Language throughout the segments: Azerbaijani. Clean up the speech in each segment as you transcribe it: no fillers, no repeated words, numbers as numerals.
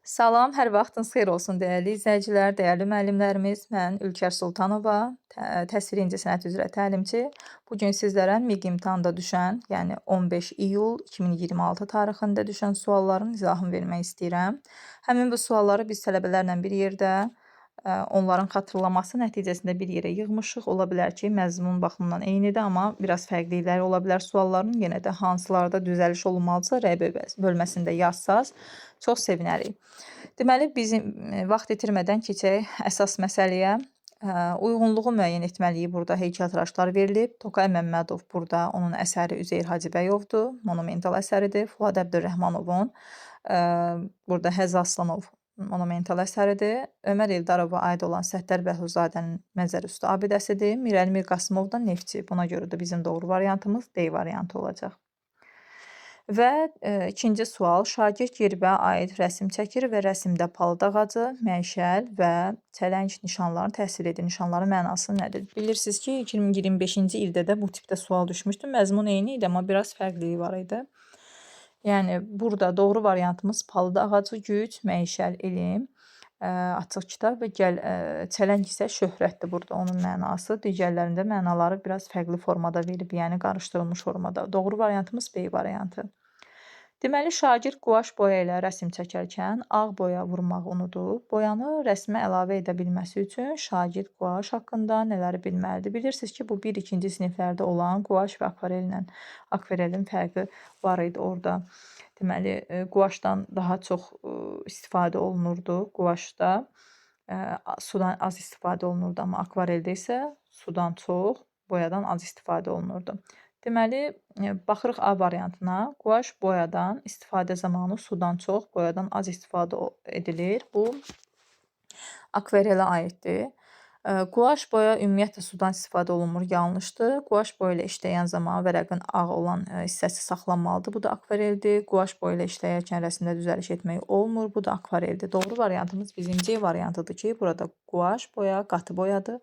Salam, hər vaxtınız xeyir olsun dəyərli izləyicilər, dəyərli müəllimlərimiz. Mən Ülkər Sultanova, təsviri incəsənət üzrə təlimçi. Bu gün sizlərə MİQ imtahanında düşən, yəni 15 iyul 2026 tarixində düşən sualların izahını vermək istəyirəm. Həmin bu sualları biz tələbələrlə bir yerdə onların xatırlaması nəticəsində bir yerə yığmışıq. Ola bilər ki, məzmun baxımından eynidir, amma biraz fərqlilikləri ola bilər sualların. Yenə də hansılarda düzəliş olunmalıdırsa, rəy bölməsində yazsaz, çox sevinərik. Deməli, bizim vaxt itirmədən keçək əsas məsələyə. Uyğunluğu müəyyən etməliyik. Burada heykəltıraşlar verilib. Toqay Məmmədov burada onun əsəri Üzeyir Hacıbəyovdur, monumental əsəridir. Fuad Əbdürrəhmanovun burada Həzi Aslanov monumental əsəridir. Ömər Eldarova aid olan Səttar Bəhlulzadənin Məzərüstü abidəsidir. Mirəli Mirqasımov da Neftçi. Buna görə də bizim doğru variantımız D variantı olacaq. Və ikinci sual, şagird gerbə aid rəsm çəkir və rəsmdə palıd ağacı, məşəl və çələng nişanlarını təsvir edir. Nişanların mənası nədir? Bilirsiniz ki, 2025-ci ildə də bu tipdə sual düşmüşdü. Məzmun eyni idi, amma biraz fərqliliyi var idi. Yəni burada doğru variantımız palıd ağacı, güc, məşəl, elm, açıq kitab və çələng isə şöhrətdir burada onun mənası. Digərlərində mənaları biraz fərqli formada verib, yəni qarışdırılmış formada. Doğru variantımız B variantı. Deməli, şagird quaş boya ilə rəsm çəkərkən ağ boya vurmağı unudub. Boyanı rəsmə əlavə edə bilməsi üçün şagird quaş haqqında nələri bilməlidir? Bilirsiniz ki, bu 1-2-ci siniflərdə olan quaş və akvarellə akvarelin fərqi var idi orada. Deməli, quaşdan daha çox istifadə olunurdu. Quaşda sudan az istifadə olunurdu, amma akvareldə isə sudan çox, boyadan az istifadə olunurdu. Deməli, baxırıq A variantına. Quaş boyadan istifadə zamanı sudan çox, boyadan az istifadə edilir. Bu akvarelə aiddir. Quaş boya ümumiyyətlə sudan istifadə olunmur, yanlışdır. Quaş boya ilə işləyən zaman vərəqin ağ olan hissəsi saxlanmalıdır. Bu da akvareldir. Quaş boya ilə işləyərkən rəsmdə düzəliş etmək olmur. Bu da akvareldir. Doğru variantımız bizim C variantıdır ki, burada quaş boya qatı boyadır.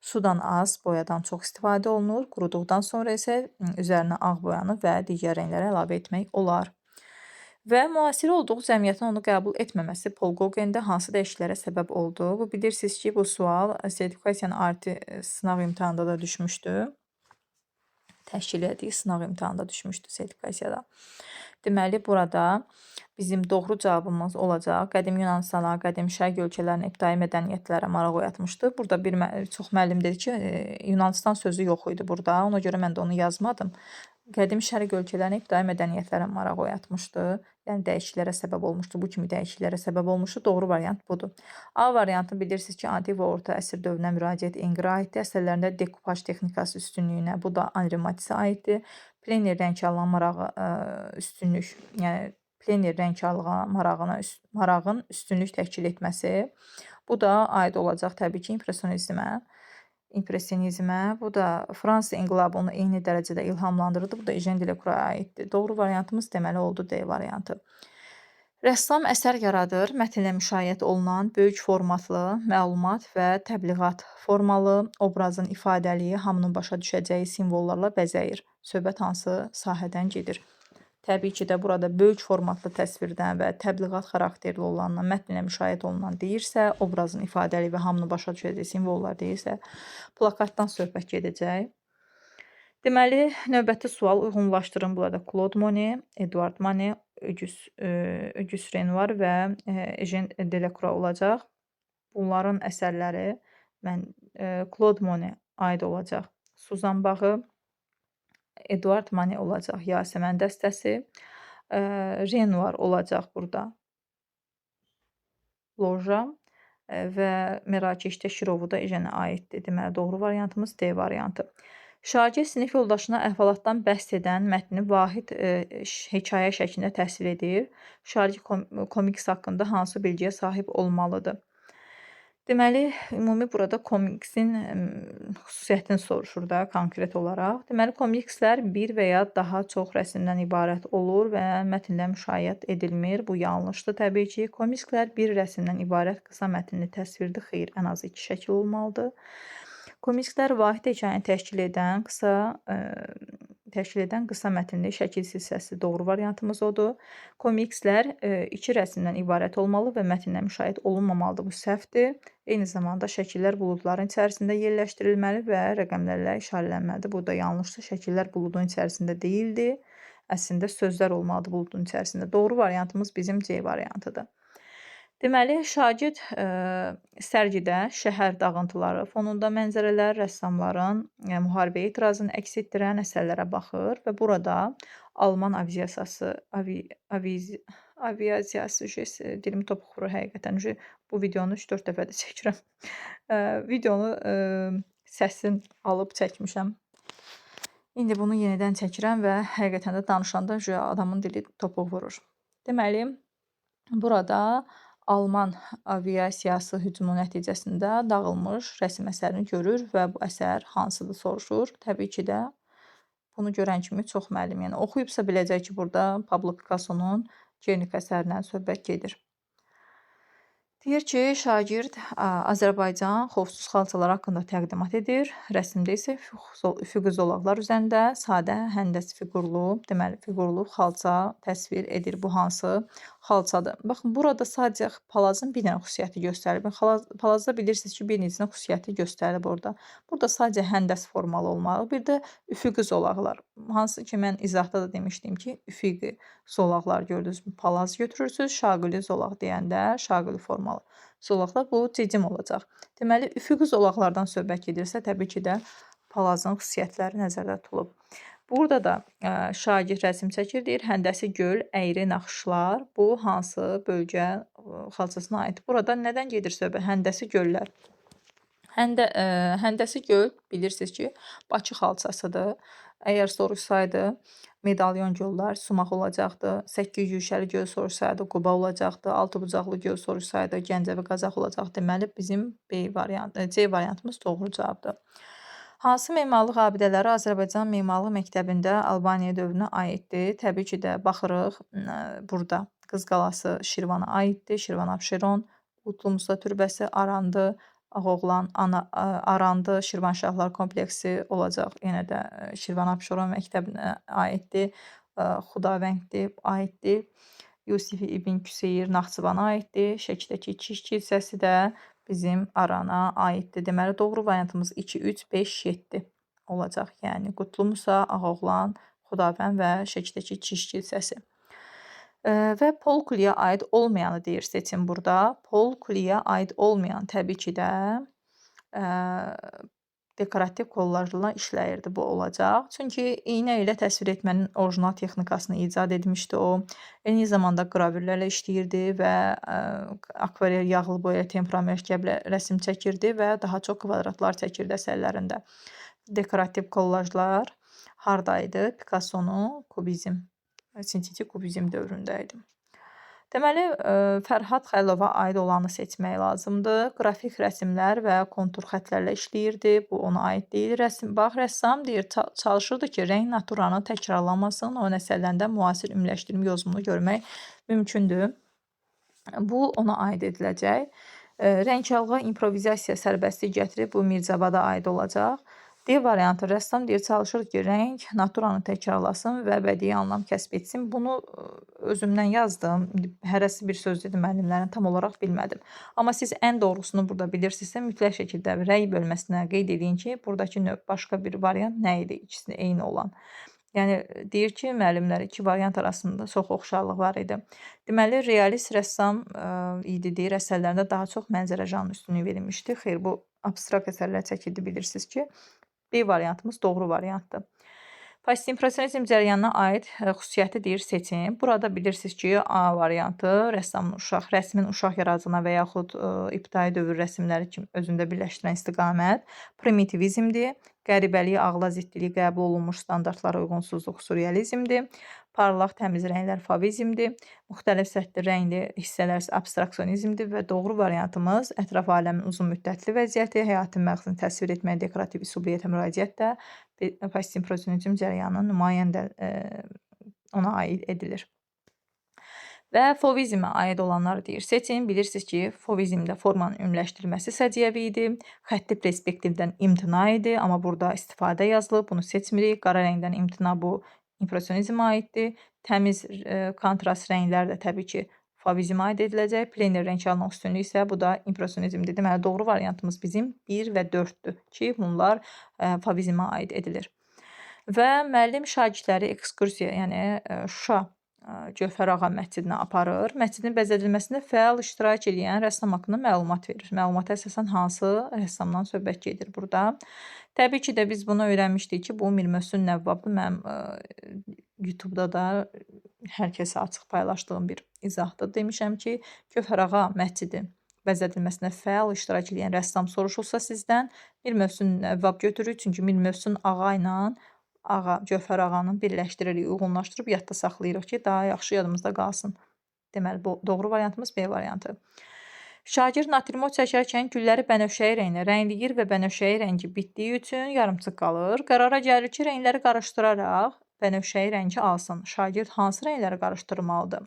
Sudan az, boyadan çox istifadə olunur. Quruduqdan sonra isə üzərinə ağ boyanı və digər rəngləri əlavə etmək olar. Və müasir olduğu cəmiyyətin onu qəbul etməməsi Pol Qogendə hansı dəyişikliklərə səbəb oldu? Bu bilirsiniz ki, bu sual sertifikasiyanın artı sınaq imtahanında da düşmüşdü. Təşkil etdiyi sınaq imtahanında düşmüşdü sertifikasiyada. Deməli, burada bizim doğru cavabımız olacaq. Qədim Yunanıstana, qədim Şərq ölkələrinə, ibtidai mədəniyyətlərə maraq oyatmışdı. Burada bir çox müəllim dedi ki, Yunanistan sözü yox idi burada. Ona görə mən də onu yazmadım. Qədim Şərq ölkələrinə, ibtidai mədəniyyətlərə maraq oyatmışdı. Yəni dəyişikliklərə səbəb olmuşdu. Bu kimi dəyişikliklərə səbəb olmuşdu. Doğru variant budur. A variantı bilirsiniz ki, antik və orta əsr dövrünə müraciət Ingres aiddir. Əsərlərində dekupaj texnikası üstünlüyünə, bu da Anri Matisə aiddir. Plener rəngkarlığa marağı üstünlük, yəni plener rəngkarlığa marağın üstünlük təşkil etməsi. Bu da aid olacaq təbii ki, impressionizmə. Bu da Fransa inqilabı onu eyni dərəcədə ilhamlandırdı. Bu da Ejen Delacroix'a aiddir. Doğru variantımız deməli oldu D variantı. Rəssam əsər yaradır, mətnlə müşayiət olunan böyük formatlı məlumat və təbliğat formalı, obrazın ifadəliyi hamının başa düşəcəyi simvollarla bəzəyir. Söhbət hansı sahədən gedir? Təbii ki də burada böyük formatlı təsvirdən və təbliğat xarakterli olandan, mətnlə müşayiət olunan deyirsə, obrazın ifadəli və hamının başa düşəcəyi simvollar deyirsə, plakatdan söhbət gedəcək. Deməli, növbəti sual uyğunlaşdırın. Burada Claude Monet, Edouard Manet, Auguste Renoir və Eugène Delacroix olacaq. Bunların əsərləri Claude Monet aid olacaq. Suzan bağı, Edouard Manet olacaq Yasəmən dəstəsi, Renoir olacaq burada Loja və Merakeşdə Şirovu da Ejenə aiddir. Deməli, doğru variantımız D variantı. Şagird sinif yoldaşına əhvalatdan bəhs edən mətni vahid hekayə şəklində təsvir edir. Şagird komiks haqqında hansı bilgiyə sahib olmalıdır? Deməli, ümumi burada komiksin xüsusiyyətini soruşur da konkret olaraq. Deməli, komikslər bir və ya daha çox rəsmdən ibarət olur və mətnlə müşayiət edilmir. Bu yanlışdır təbii ki. Komikslər bir rəsmdən ibarət qısa mətnli təsvirdir. Xeyr, ən az iki şəkil olmalıdır. Komikslər vahid hekayəni təşkil edən qısa təşkil edən qısa mətnli şəkil silsiləsi doğru variantımız odur. Komikslər iki rəsmdən ibarət olmalı və mətnlə müşayiət olunmamalıdır. Bu səhvdir. Eyni zamanda şəkillər buludların içərisində yerləşdirilməli və rəqəmlərlə işarələnməlidir. Bu da yanlışdır. Şəkillər buludun içərisində deyildi. Əslində sözlər olmalıdır buludun içərisində. Doğru variantımız bizim C variantıdır. Deməli, şagird sərgidə şəhər dağıntıları fonunda mənzərələr, rəssamların müharibəyə etirazını əks etdirən əsərlərə baxır və burada Alman aviasiyası, aviasiyası, dilim topuq vurur həqiqətən. Bu videonu 3-4 dəfədir çəkirəm. Videonu səsin alıb çəkmişəm. İndi bunu yenidən çəkirəm və həqiqətən də danışanda adamın dili topuq vurur. Deməli, burada Alman aviasiyası hücumu nəticəsində dağılmış rəsm əsərini görür və bu əsər hansıdır soruşur. Təbii ki də bunu görən kimi çox müəllim, yəni oxuyubsa biləcək ki, burada Pablo Picasso-nun Guernica əsərindən söhbət gedir. Deyir ki, şagird Azərbaycan xovsuz xalçaları haqqında təqdimat edir. Rəsmdə isə üfüqi zolaqlar üzərində sadə həndəs fiqurlu, deməli fiqurlu xalça təsvir edir. Bu hansı xalçadır? Baxın, burada sadəcə palazın bir dənə xüsusiyyəti göstərilib. Palazda bilirsiniz ki, bir neçə xüsusiyyəti göstərilib orada. Burada sadəcə həndəs formalı olmalı. Bir də üfüqi zolaqlar. Hansı ki, mən izahda da demişdim ki, üfüqi zolaqlar gördünüz mü? Palaz götürürsünüz. Şaquli zolaq deyəndə şaquli formalı zolaqlar bu cicim olacaq. Deməli, üfüqi zolaqlardan söhbət gedirsə, təbii ki də palazın xüsusiyyətləri nəzərdə tutulub. Burada da şagird rəsm çəkir, deyir, həndəsi göl, əyri naxışlar. Bu hansı bölgə xalçasına aid? Burada nədən gedir söhbət? Həndəsi göllər. Həndəsi göl bilirsiniz ki, Bakı xalçasıdır. Əgər soruşsaydı, medalyon göllər Sumaq olacaqdı. 8 güşəli göl soruşsaydı, Quba olacaqdı. 6 bucaqlı göl soruşsaydı, Gəncə və Qazax olacaqdı. Deməli, bizim B variantı, C variantımız doğru cavabdır. Hansı memarlıq abidələri Azərbaycan Memarlıq Məktəbində Albaniya dövrünə aiddir? Təbii ki də baxırıq burada Qız Qalası Şirvana aiddir. Şirvan Abşeron, Qutlu Musa türbəsi Arandı, Ağoğlan Arandı, Şirvanşahlar kompleksi olacaq. Yenə də Şirvan Abşeron məktəbinə aiddir. Xudavəngdir, aiddir. Yusifi İbn Küseyir Naxçıvana aiddir. Şəkidəki Kiş kilsəsi də bizim Arana aiddir. Deməli, doğru variantımız 2, 3, 5, 7 olacaq. Yəni, Qutlu Musa, Ağoğlan, Xudavənd və Şəkidəki Kiş kilsəsi. Və Pol Kliyə aid olmayanı deyir seçim burada. Pol Kliyə aid olmayan təbii ki də dekorativ kollajla işləyirdi bu olacaq. Çünki iynə ilə təsvir etmənin orijinal texnikasını icad etmişdi o. Eyni zamanda qravürlərlə işləyirdi və akvarel, yağlı boya, tempera mürəkkəblə rəsm çəkirdi və daha çox kvadratlar çəkirdi əsərlərində. Dekorativ kollajlar hardaydı? Picasso-nun kubizm, sintetik kubizm dövründə idi. Deməli, Fərhad Xəlilova aid olanı seçmək lazımdır. Qrafik rəsmlər və kontur xətlərlə işləyirdi. Bu ona aid deyil. Rəsm, bax, rəssam deyir, çalışırdı ki, rəng naturanı təkrarlamasın. Onun əsərlərində müasir ümumiləşdirmə yozumunu görmək mümkündür. Bu ona aid ediləcək. Rəngkarlığa improvizasiya sərbəstlik gətirib, bu Mircavada aid olacaq. D variantı, rəssam deyir, çalışır ki, rəng naturanı təkrarlasın və bədii anlam kəsb etsin. Bunu özümdən yazdım. Hərəsi bir söz dedi müəllimlərin, tam olaraq bilmədim. Amma siz ən doğrusunu burada bilirsinizsə, mütləq şəkildə rəy bölməsinə qeyd edin ki, buradakı növ başqa bir variant nə idi? İkisini eyni olan. Yəni, deyir ki, müəllimlər iki variant arasında çox oxşarlıq var idi. Deməli, realist rəssam idi, deyir, əsərlərində daha çox mənzərə janrı üstünlüyü verilmişdi. Xeyr, bu abstrakt əsərlər çəkildi, bilirsiniz ki. B variantımız doğru variantdır. Postimpressionizm cərəyanına aid xüsusiyyəti deyir seçin. Burada bilirsiniz ki, A variantı rəssamın uşaq, rəsmin uşaq yaradıcılığına və yaxud ibtidai dövr rəsmləri kimi özündə birləşdirən istiqamət primitivizmdir. Qəribəlik, ağla ziddiliyi, qəbul olunmuş standartlara uyğunsuzluq sürrealizmdir. Parlaq, təmiz rənglər favizmdir. Müxtəlif səthli rəngli hissələr isə abstraksionizmdir və doğru variantımız ətraf aləmin uzun müddətli vəziyyəti, həyatın məğzini təsvir etməyə dekorativ üsuliyyətə müraciət də postimpressionizm cərəyanının nümayəndə ona aid edilir. Və fovizmə aid olanları deyir. Seçin. Bilirsiniz ki, fovizmdə formanın ümumiləşdirilməsi səciyyəvi idi. Xətti perspektivdən imtina idi, amma burada istifadə yazılıb. Bunu seçmirik. Qara rəngdən imtina bu impresionizmə aiddir. Təmiz kontrast rənglər də təbii ki, fovizmə aid ediləcək. Plener rəngkarlıq üstünlüyü isə bu da impresionizmdir. Deməli, doğru variantımız bizim 1 və 4-dür ki, bunlar fovizmə aid edilir. Və müəllim şagirdləri ekskursiya, yəni Şuşa Gövhər Ağa məscidinə aparır. Məscidin bəzədilməsində fəal iştirak edən rəssam haqqında məlumat verir. Məlumata əsasən hansı rəssamdan söhbət gedir burada? Təbii ki də biz bunu öyrənmişdik ki, bu Mir Möhsün Nəvvabdır. Mənim YouTube-da da hər kəsə açıq paylaşdığım bir izahdır. Demişəm ki, Gövhər Ağa məscidi bəzədilməsinə fəal iştirak edən rəssam soruşulsa sizdən Mir Möhsün Nəvvab götürürük. Çünki Mir Möhsün Ağa ilə Ağa, Gövhər Ağanı birləşdiririk, uyğunlaşdırıb yadda saxlayırıq ki, daha yaxşı yadımızda qalsın. Deməli, bu doğru variantımız B variantı. Şagird natürmort çəkərkən gülləri bənövşəyi rənglə rəngləyir və bənövşəyi rəngi bitdiyi üçün yarımçıq qalır. Qərara gəlir ki, rəngləri qarışdıraraq bənövşəyi rəngi alsın. Şagird hansı rəngləri qarışdırmalıdır?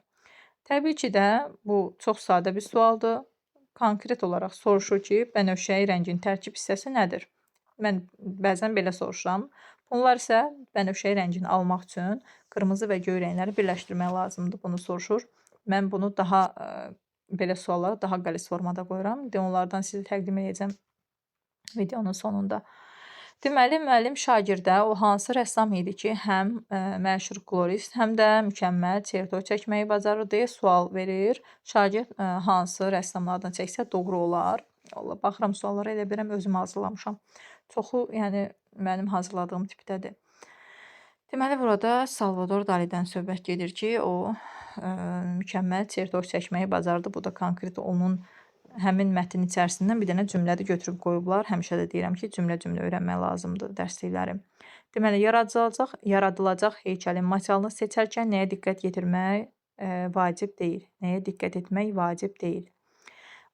Təbii ki də bu çox sadə bir sualdır. Konkret olaraq soruşur ki, bənövşəyi rəngin tərkib hissəsi nədir? Mən bəzən belə soruşuram. Bunlar isə bənövşəyi rəngini almaq üçün qırmızı və göy rəngləri birləşdirmək lazımdır. Bunu soruşur. Mən bunu daha belə sualları daha qəliz formada qoyuram. İndi onlardan sizə təqdim edəcəm videonun sonunda. Deməli, müəllim şagirdə o hansı rəssam idi ki, həm məşhur kolorist, həm də mükəmməl çertoy çəkməyi bacarır deyə sual verir. Şagird hansı rəssamın adını çəksə doğru olar. Allah, baxıram suallara, elə bilirəm özüm hazırlamışam. Çoxu, yəni mənim hazırladığım tipdədir. Deməli, burada Salvador Dalidən söhbət gedir ki, o mükəmməl çertoy çəkməyi bacardı. Bu da konkret onun həmin mətnin içərisindən bir dənə cümlədir götürüb qoyublar. Həmişə də deyirəm ki, cümlə-cümlə öyrənmək lazımdır dərslikləri. Deməli, yaradılacaq heykəlin materialını seçərkən nəyə diqqət yetirmək vacib deyil? Nəyə diqqət etmək vacib deyil?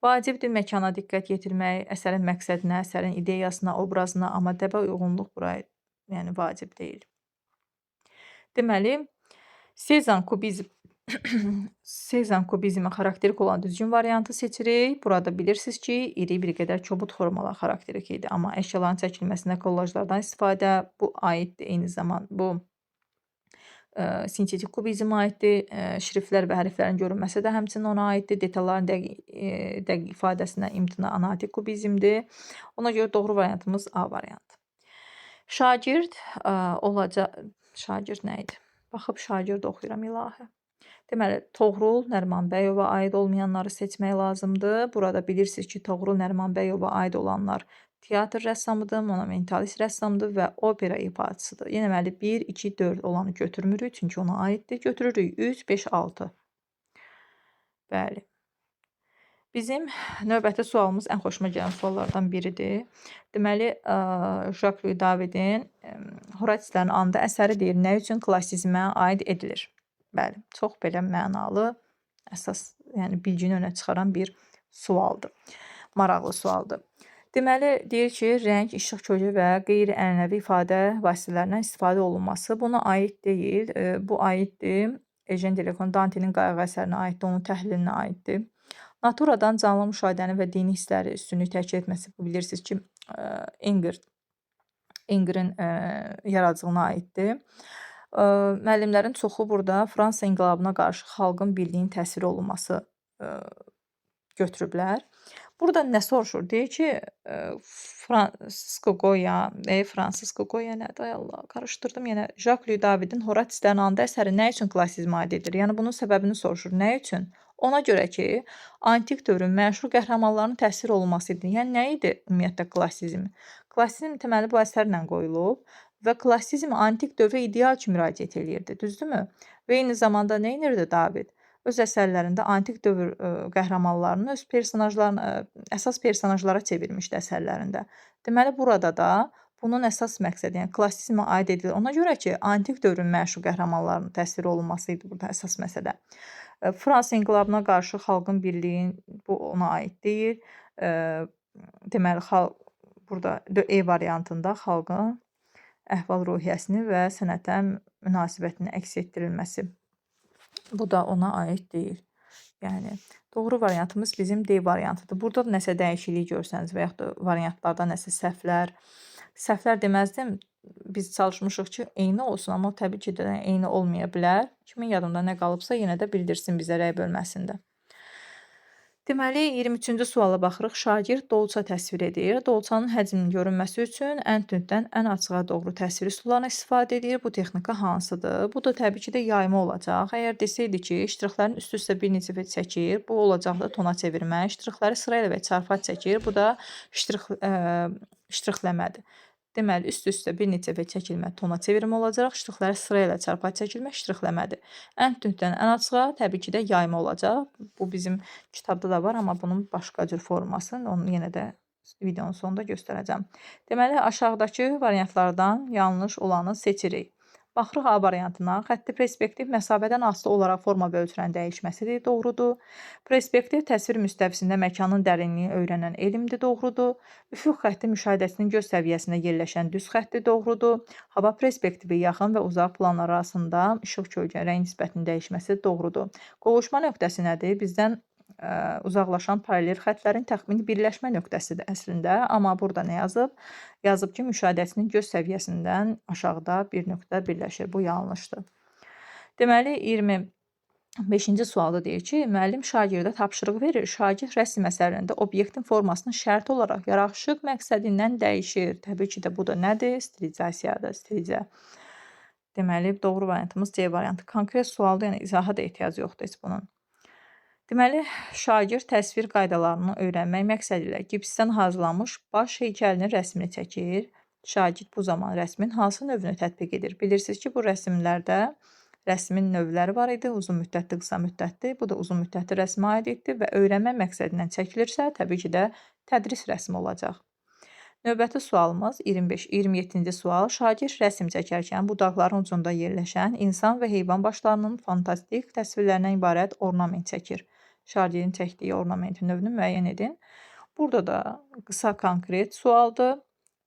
Vacibdir məkana diqqət yetirmək, əsərin məqsədinə, əsərin ideyasına, obrazına, amma dəbə uyğunluq buraya yəni vacib deyil. Deməli, Sezan kubizmə xarakterik olan düzgün variantı seçirik. Burada bilirsiniz ki, iri bir qədər kobud formalar xarakterik idi. Amma əşyaların çəkilməsində kollajlardan istifadə bu aiddir. Eyni zaman bu sintetik kubizmə aiddir. Şriftlər və hərflərin görünməsi də həmçinin ona aiddir. Detalların dəqiq ifadəsinə imtina analitik kubizmdir. Ona görə doğru variantımız A variantı. Şagird olacaq. Şagird nə idi? Baxıb şagird oxuyuram ilahi. Deməli, Toğrul Nərimanbəyova aid olmayanları seçmək lazımdır. Burada bilirsiniz ki, Toğrul Nərimanbəyova aid olanlar teatr rəssamıdır, monumentalist rəssamdır və opera ifaçısıdır. Yenə deməli, 1, 2, 4 olanı götürmürük, çünki ona aiddir. Götürürük 3, 5, 6. Bəli. Bizim növbəti sualımız ən xoşuma gələn suallardan biridir. Deməli, Jacques-Louis Davidin Horatslərin andı əsəri deyir, nə üçün klassizmə aid edilir? Bəli, çox belə mənalı, əsas, yəni bilgini önə çıxaran bir sualdır. Maraqlı sualdır. Deməli, deyir ki, rəng, işıq, kölgə və qeyri-ənənəvi ifadə vasitələrindən istifadə olunması buna aid deyil. Bu aiddir. Ejen Delacon Dantenin Qayğı əsərinə aiddir, onun təhlilinə aiddir. Naturadan canlı müşahidəni və dini hissləri üstünlük təşkil etməsi, bu bilirsiniz ki, Ingrin yaradıcılığına aiddir. Müəllimlərin çoxu burada Fransa inqilabına qarşı xalqın birliyinin təsvir olunması götürüblər. Burada nə soruşur? Deyir ki, Francisco Goya, Francisco Goya nədir? Ay Allah, qarışdırdım yenə. Jacques-Louis Davidin Horatslərin andı əsəri nə üçün klassizmə aid edilir? Yəni bunun səbəbini soruşur. Nə üçün? Ona görə ki, antik dövrün məşhur qəhrəmanlarının təsvir olunması idi. Yəni nə idi ümumiyyətlə klassizm? Klassizm təməli bu əsərlə qoyulub və klassizm antik dövrə ideal kimi müraciət eləyirdi, düzdürmü? Və eyni zamanda nə edirdi David? Öz əsərlərində antik dövr qəhrəmanlarını öz personajlarını, əsas personajlara çevirmişdi əsərlərində. Deməli, burada da bunun əsas məqsədi, yəni klassizmə aid edilir. Ona görə ki, antik dövrün məşhur qəhrəmanlarının təsvir olunması idi burada əsas məsələ. Fransa inqilabına qarşı xalqın birliyi bu ona aid deyil. Deməli, xalq burada E variantında xalqın əhval-ruhiyyəsini və sənətə münasibətini əks etdirilməsi Bu da ona aid deyil. Yəni, doğru variantımız bizim D variantıdır. Burada da nəsə dəyişiklik görsəniz və yaxud da variantlarda nəsə səhvlər, səhvlər deməzdim, biz çalışmışıq ki, eyni olsun, amma təbii ki də eyni olmaya bilər. Kimin yadında nə qalıbsa, yenə də bildirsin bizə rəy bölməsində. Deməli, 23-cü suala baxırıq. Şagird dolça təsvir edir. Dolçanın həcminin görünməsi üçün ən tünddən ən açığa doğru təsvir üsullarını istifadə edir. Bu texnika hansıdır? Bu da təbii ki də yayma olacaq. Əgər deseydi ki, ştrixlərin üst-üstə bir neçə çəkir, bu olacaqdı tona çevirmə. Ştrixləri sırayla və çarpat çəkir. Bu da ştrixləmədir. Deməli, üst-üstə bir neçə və çəkilmə tona çevirmə olacaq. Ştrixləri sırayla çarpat çəkilmə ştrixləmədir. Ən tünddən ən açığa təbii ki də yayma olacaq. Bu bizim kitabda da var, amma bunun başqa cür formasını onu yenə də videonun sonunda göstərəcəm. Deməli, aşağıdakı variantlardan yanlış olanı seçirik. Baxırıq A variantına. Xətti perspektiv məsafədən asılı olaraq forma və ölçülərin dəyişməsidir, doğrudur. Perspektiv təsvir müstəvisində məkanın dərinliyini öyrənən elmdir, doğrudur. Üfüq xətti müşahidəçinin göz səviyyəsində yerləşən düz xətti, doğrudur. Hava perspektivi yaxın və uzaq planlar arasında işıq kölgə rəng nisbətinin dəyişməsi doğrudur. Qovuşma nöqtəsi nədir? Bizdən uzaqlaşan paralel xətlərin təxmini birləşmə nöqtəsidir əslində. Amma burada nə yazıb? Yazıb ki, müşahidəçinin göz səviyyəsindən aşağıda bir nöqtə birləşir. Bu yanlışdır. Deməli, 25-ci sualda deyir ki, müəllim şagirdə tapşırıq verir. Şagird rəsm əsərində obyektin formasını şərt olaraq yaraşıq məqsədindən dəyişir. Təbii ki də bu da nədir? Stilizasiyadır, stilizə. Deməli, doğru variantımız C variantı. Konkret sualda, yəni izaha da ehtiyac yoxdur heç bunun. Deməli, şagird təsvir qaydalarını öyrənmək məqsədi ilə gipsdən hazırlanmış baş heykəlinin rəsmini çəkir. Şagird bu zaman rəsmin hansı növünü tətbiq edir? Bilirsiniz ki, bu rəsmlərdə rəsmin növləri var idi. Uzun müddətli, qısa müddətli. Bu da uzun müddətli rəsmə aid etdi və öyrənmə məqsədindən çəkilirsə, təbii ki də tədris rəsmi olacaq. Növbəti sualımız 25-27-ci sual. Şagird rəsm çəkərkən budaqların ucunda yerləşən insan və heyvan başlarının fantastik təsvirlərindən ibarət ornament çəkir. Şagirdin çəkdiyi ornamentin növünü müəyyən edin. Burada da qısa konkret sualdır.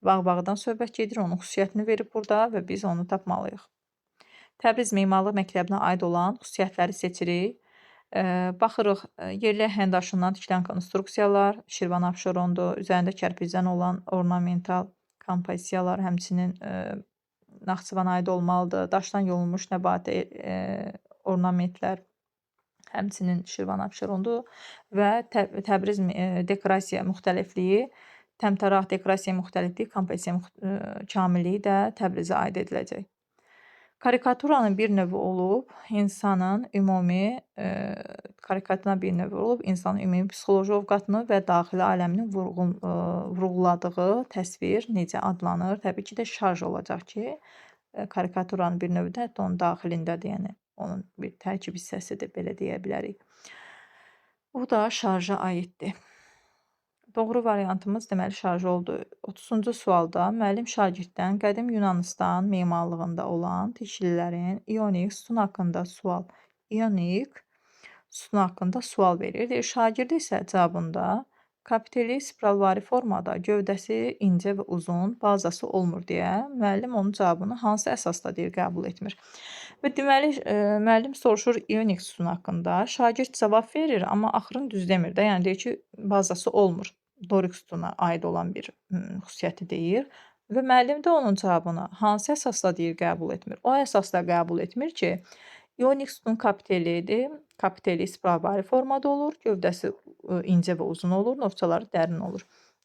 Bağ-bağdan söhbət gedir, onun xüsusiyyətini verib burada və biz onu tapmalıyıq. Təbriz Memarlıq Məktəbinə aid olan xüsusiyyətləri seçirik. Baxırıq, yerli əhəng daşından tikilən konstruksiyalar, Şirvan Abşerondur, üzərində kərpicdən olan ornamental kompozisiyalar, həmçinin Naxçıvana aid olmalıdır, daşdan yonulmuş nəbati ornamentlər, həmçinin Şirvan Abşerondur və Təbriz dekorasiya müxtəlifliyi, təmtəraq dekorasiya müxtəlifliyi, kompozisiya kamilliyi də Təbrizə aid ediləcək. Karikaturanın bir növü olub, insanın ümumi karikaturanın bir növü olub, insanın ümumi psixoloji ovqatını və daxili aləmini vurğuladığı təsvir necə adlanır? Təbii ki də şarj olacaq ki, karikaturanın bir növü də hətta onun daxilindədir, yəni onun bir tərkib hissəsidir, belə deyə bilərik. Bu da şarja aiddir. Doğru variantımız deməli şarj oldu. 30-cu sualda müəllim şagirddən qədim Yunanistan memarlığında olan tikililərin ionik sütun haqqında sual, ionik sütun haqqında sual verir. Deyir, şagird isə cavabında kapiteli spiralvari formada, gövdəsi incə və uzun, bazası olmur deyə müəllim onun cavabını hansı əsasda deyir, qəbul etmir. Və deməli, müəllim soruşur ionik sütun haqqında. Şagird cavab verir, amma axırın düz demir də, yəni deyir ki, bazası olmur. Dorik sütuna aid olan bir xüsusiyyəti deyir və müəllim də onun cavabını hansı əsasla deyir, qəbul etmir. O əsasla qəbul etmir ki, ionik sütun kapitelidir. Kapiteli spiralvari formada olur, gövdəsi incə və uzun olur, novçaları dərin olur.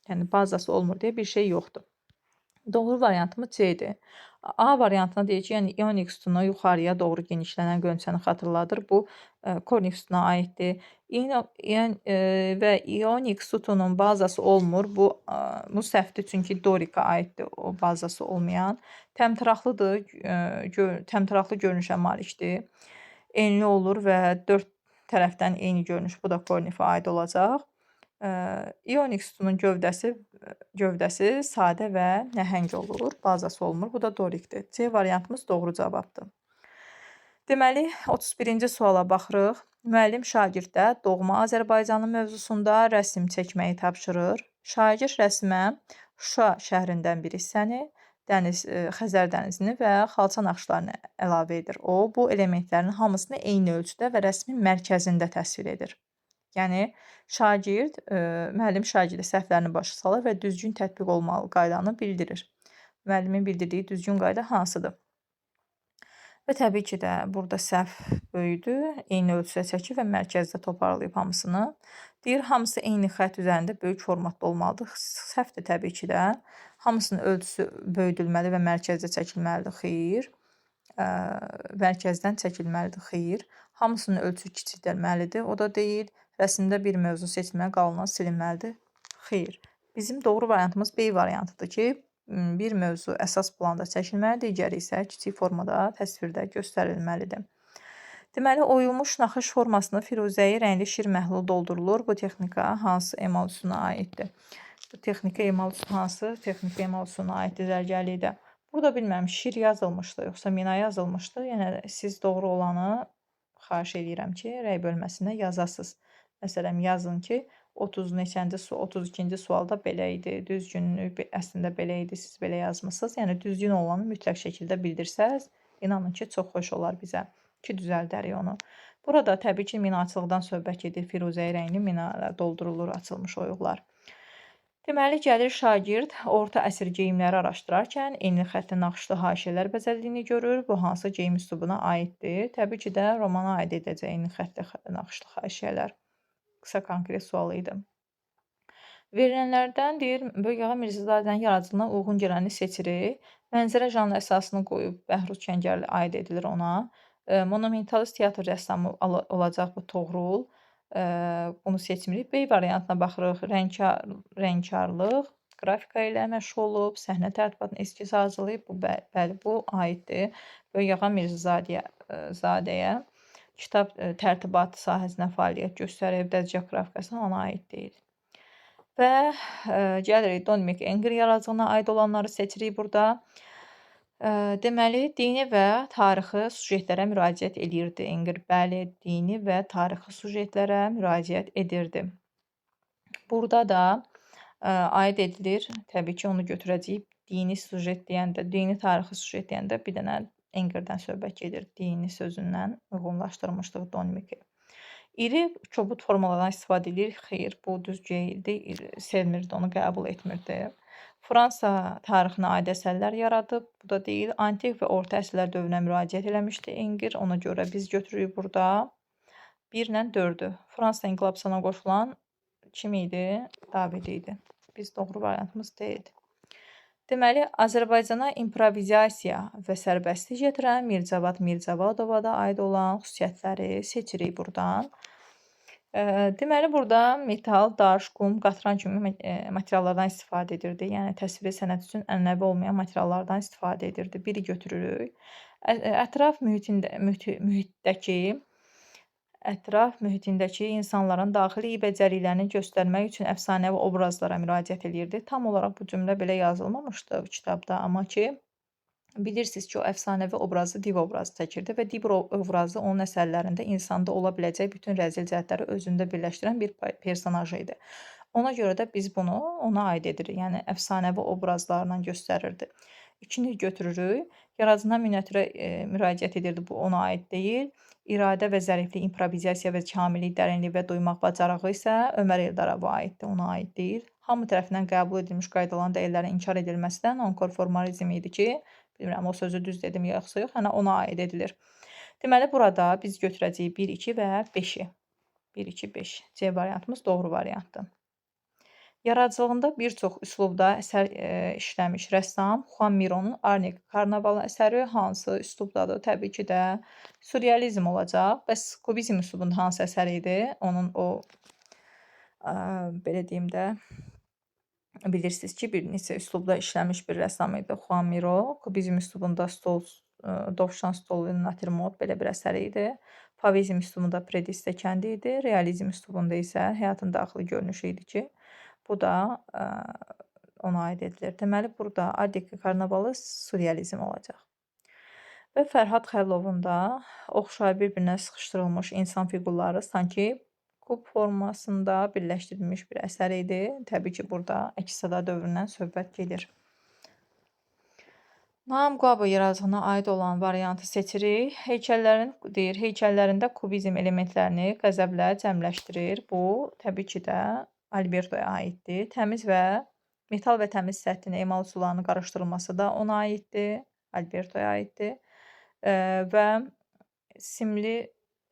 Yəni bazası olmur deyə bir şey yoxdur. Doğru variantımız C-dir. A variantına deyir ki, yəni ionik sütunu yuxarıya doğru genişlənən qönçəni xatırladır. Bu konik sütuna aiddir. Və ionik sütunun bazası olmur. Bu səhvdir, çünki dorika aiddir o bazası olmayan. Təmtəraqlıdır, təmtəraqlı görünüşə malikdir. Enli olur və dörd tərəfdən eyni görünüş. Bu da kornifə aid olacaq. İonik sütunun gövdəsi sadə və nəhəng olur, bazası olmur. Bu da dorikdir. C variantımız doğru cavabdır. Deməli, 31-ci suala baxırıq. Müəllim şagirdə doğma Azərbaycanlı mövzusunda rəsm çəkməyi tapşırır. Şagird rəsmə Şuşa şəhərindən bir hissəni, Dəniz, Xəzər dənizini və xalça naxışlarını əlavə edir. O, bu elementlərin hamısını eyni ölçüdə və rəsmin mərkəzində təsvir edir. Yəni, şagird, müəllim şagirdə səhvlərini başa salır və düzgün tətbiq olmalı qaydanı bildirir. Müəllimin bildirdiyi düzgün qayda hansıdır? Və təbii ki də burada səhv böyüdü. Eyni ölçüdə çəkir və mərkəzdə toparlayıb hamısını. Deyir, hamısı eyni xətt üzərində böyük formatda olmalıdır. Səhvdir təbii ki də. Hamısının ölçüsü böyüdülməli və mərkəzdə çəkilməlidir. Xeyr. Mərkəzdən çəkilməlidir. Xeyr. Hamısının ölçüsü kiçildilməlidir. O da deyil. Rəsimdə bir mövzu seçilməli, qalanı silinməlidir. Xeyr. Bizim doğru variantımız B variantıdır ki, bir mövzu əsas planda çəkilməli, digəri isə kiçik formada təsvirdə göstərilməlidir. Deməli, oyulmuş naxış formasını firuzəyi rəngli şir məhlulu doldurulur. Bu texnika hansı emal üsuluna aiddir? Bu texnika emal üsulu hansı texnika emal üsuluna aiddir zərgərlikdə? Burada bilmirəm, şir yazılmışdı, yoxsa mina yazılmışdı. Yəni, siz doğru olanı xahiş edirəm ki, rəy bölməsində yazasınız. Məsələn, yazın ki, 30 neçənci, 32-ci sualda belə idi, düzgünlüyü əslində belə idi, siz belə yazmısınız. Yəni, düzgün olanı mütləq şəkildə bildirsəz, inanın ki, çox xoş olar bizə ki, düzəldərik onu. Burada təbii ki, minaçılıqdan söhbət gedir, firuzəyi rəngli mina ilə doldurulur açılmış oyuqlar. Deməli, gəlir şagird orta əsr geyimləri araşdırarkən enli xəttli naxışlı haşiyələr bəzəldiyini görür. Bu hansı geyim üslubuna aiddir? Təbii ki də romana aid edəcək enli xəttli naxışlı haşiyələr. Qısa konkret sualı idi. Verilənlərdən deyir, Böyük Ağa Mirzəzadənin yaradıcılığına uyğun gələni seçirik. Mənzərə janrı əsasını qoyub Bəhruz Kəngərli aid edilir ona. Monumentalist teatr rəssamı olacaq bu Toğrul. Bunu seçmirik. B variantına baxırıq. Rəngkarlıq, qrafika ilə məşğul olub, səhnə tərtibatını eskiz hazırlayıb. Bu, bəli, bu aiddir Böyük Ağa Mirzəzadəyə. Kitab tərtibatı sahəsində fəaliyyət göstərib, dəzgah qrafikasına ona aid deyil. Və gəlirik Dominik Enger yaradıcılığına aid olanları seçirik burada. Deməli, dini və tarixi sujetlərə müraciət eləyirdi Enger. Bəli, dini və tarixi sujetlərə müraciət edirdi. Burada da aid edilir. Təbii ki, onu götürəcəyik. Dini sujet deyəndə, dini tarixi sujet deyəndə bir dənə Engerdən söhbət gedir. Dini sözündən uyğunlaşdırmışdıq Dominik'i. İri kobud formalardan istifadə edir. Xeyr, bu düz deyildi. Sevmirdi, onu qəbul etmirdi. Fransa tarixinə aid əsərlər yaradıb. Bu da deyil. Antik və orta əsrlər dövrünə müraciət eləmişdi Enger. Ona görə biz götürürük burada 1 ilə 4-ü. Fransa inqilabçılığına qoşulan kim idi? David idi. Biz doğru variantımız D-dir. Deməli, Azərbaycana improvizasiya və sərbəstlik gətirən Mircavad Mircavadova da aid olan xüsusiyyətləri seçirik buradan. Deməli, burada metal, daş, qum, qatran kimi materiallardan istifadə edirdi. Yəni, təsviri sənət üçün ənənəvi olmayan materiallardan istifadə edirdi. Biri götürürük. Ətraf mühitindəki insanların daxili becəriklərini göstərmək üçün əfsanəvi obrazlara müraciət eləyirdi. Tam olaraq bu cümlə belə yazılmamışdı kitabda, amma ki, bilirsiniz ki, o əfsanəvi obrazı div obrazı çəkirdi və div obrazı onun əsərlərində insanda ola biləcək bütün rəzil cəhətləri özündə birləşdirən bir personaj idi. Ona görə də biz bunu ona aid edirik. Yəni, əfsanəvi obrazlarla göstərirdi. İkini götürürük. Yaradıcılığına miniatürə müraciət edirdi. Bu ona aid deyil. İradə və zəriflik, improvizasiya və kamillik, dərinlik və duymaq bacarığı isə Ömər Eldarova aiddir. Ona aid deyil. Hamı tərəfindən qəbul edilmiş qaydaların dəyərlərin inkar edilməsi də nonkonformalizm idi ki, bilmirəm o sözü düz dedim yoxsa yox, yəni ona aid edilir. Deməli, burada biz götürəcəyik 1, 2 və 5-i. 1, 2, 5. C variantımız doğru variantdır. Yaradıcılığında bir çox üslubda əsər işləmiş rəssam Juan Miro'nun Arnik Karnavalı əsəri hansı üslubdadır? Təbii ki də sürrealizm olacaq. Bəs kubizm üslubunda hansı əsər idi? Onun o, belə deyim də, bilirsiniz ki, bir neçə üslubda işləmiş bir rəssam idi Juan Miro. Kubizm üslubunda Dovşan stolu, natürmort belə bir əsəri idi. Favizm üslubunda Prediste kəndi idi. Realizm üslubunda isə həyatın daxili görünüşü idi ki, bu da ona aid edilir. Deməli, burada Art Karnavalı sürrealizm olacaq. Və Fərhad Xəlilovun da oxşar bir-birinə sıxışdırılmış insan fiqurları sanki kub formasında birləşdirilmiş bir əsər idi. Təbii ki, burada əks-səda dövründən söhbət gedir. Naum Qabo yaradıcılığına aid olan variantı seçirik. Heykəllərin deyir, heykəllərində kubizm elementlərini qəzəblə cəmləşdirir. Bu təbii ki də Albertoya aiddir. Təmiz və metal və təmiz səthinin emal üsullarının qarışdırılması da ona aiddir. Albertoya aiddir. Və simli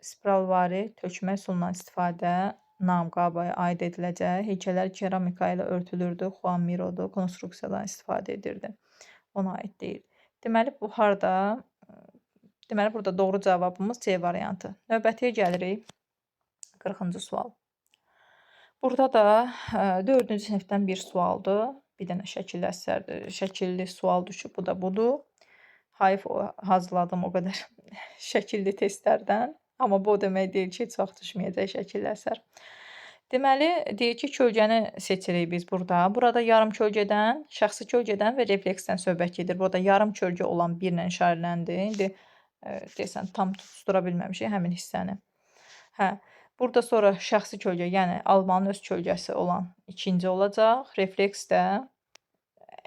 spiralvari tökmə üsulundan istifadə Naum Qaboya aid ediləcək. Heykəllər keramika ilə örtülürdü. Juan Miro'dur. Konstruksiyadan istifadə edirdi. Ona aid deyil. Deməli, bu harda? Deməli, burada doğru cavabımız C variantı. Növbətiyə gəlirik. 40-cı sual. Burada da 4-cü sinifdən bir sualdır. Bir dənə şəkilli əsərdir. Şəkilli sual düşüb. Bu da budur. Hayf hazırladım o qədər şəkilli testlərdən. Amma bu o demək deyil ki, heç vaxt düşməyəcək şəkilli əsər. Deməli, deyir ki, kölgəni seçirik biz burada. Burada yarım kölgədən, şəxsi kölgədən və refleksdən söhbət gedir. Burada yarım kölgə olan birlə işarələndi. İndi deyəsən tam tutura bilməmişik həmin hissəni. Hə, burada sonra şəxsi kölgə, yəni almanın öz kölgəsi olan ikinci olacaq. Refleks də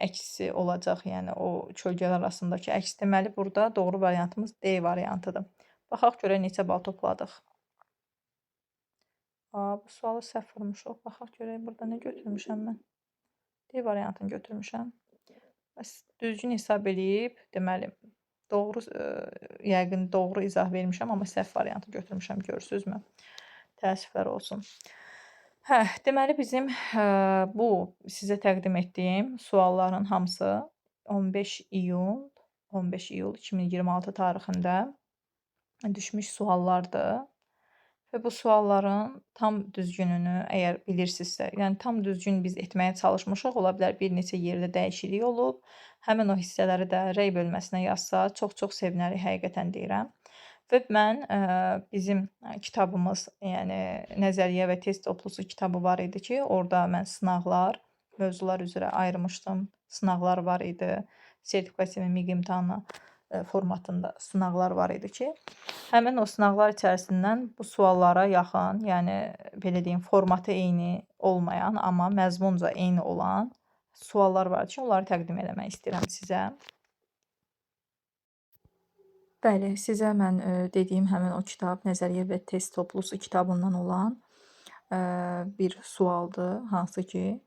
əksi olacaq, yəni o kölgələr arasındakı əks. Deməli, burada doğru variantımız D variantıdır. Baxaq görək neçə bal topladıq. Bu sualı səhv vurmuşuq. Baxaq görək burada nə götürmüşəm mən. D variantını götürmüşəm. Bəs düzgün hesab eləyib, deməli, doğru, yəqin doğru izah vermişəm, amma səhv variantı götürmüşəm, görürsünüzmü? Təəssüflər olsun. Hə, deməli bizim bu sizə təqdim etdiyim sualların hamısı 15 iyul 2026 tarixində düşmüş suallardır. Və bu sualların tam düzgününü əgər bilirsinizsə, yəni tam düzgün biz etməyə çalışmışıq, ola bilər bir neçə yerdə dəyişiklik olub. Həmin o hissələri də rəy bölməsinə yazsa, çox-çox sevinərik, həqiqətən deyirəm. Və mən bizim kitabımız, yəni nəzəriyyə və test toplusu kitabı var idi ki, orada mən sınaqlar, mövzular üzrə ayırmışdım. Sınaqlar var idi, sertifikasiya və MİQ imtahanı formatında sınaqlar var idi ki, həmin o sınaqlar içərisindən bu suallara yaxın, yəni belə deyim, formatı eyni olmayan, amma məzmunca eyni olan suallar var ki, onları təqdim eləmək istəyirəm sizə. Bəli, sizə mən dediyim həmin o kitab, nəzəriyyə və test toplusu kitabından olan bir sualdır, hansı ki,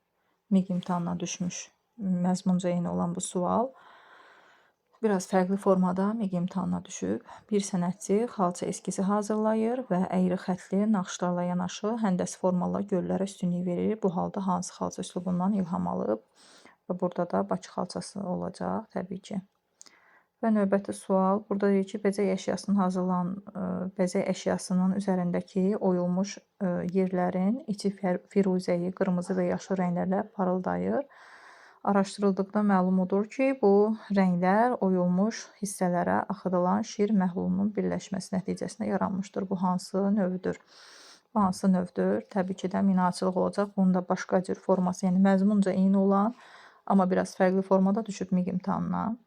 MİQ imtahanına düşmüş, məzmunca eyni olan bu sual. Biraz fərqli formada MİQ imtahanına düşüb. Bir sənətçi xalça eskizi hazırlayır və əyri xəttli naxışlarla yanaşı həndəsi formalı göllərə üstünlük verir. Bu halda hansı xalça üslubundan ilham alıb? Və burada da Bakı xalçası olacaq təbii ki. Və növbəti sual burada deyir ki, bəzək əşyasının bəzək əşyasının üzərindəki oyulmuş yerlərin içi firuzəyi, qırmızı və yaşıl rənglərlə parıldayır. Araşdırıldıqda məlum odur ki, bu rənglər oyulmuş hissələrə axıdılan şir məhlulunun birləşməsi nəticəsində yaranmışdır. Bu hansı növdür? Bu hansı növdür? Təbii ki də minaçılıq olacaq. Bunun da başqa cür forması, yəni məzmunca eyni olan, amma biraz fərqli formada düşüb MİQ imtahanına.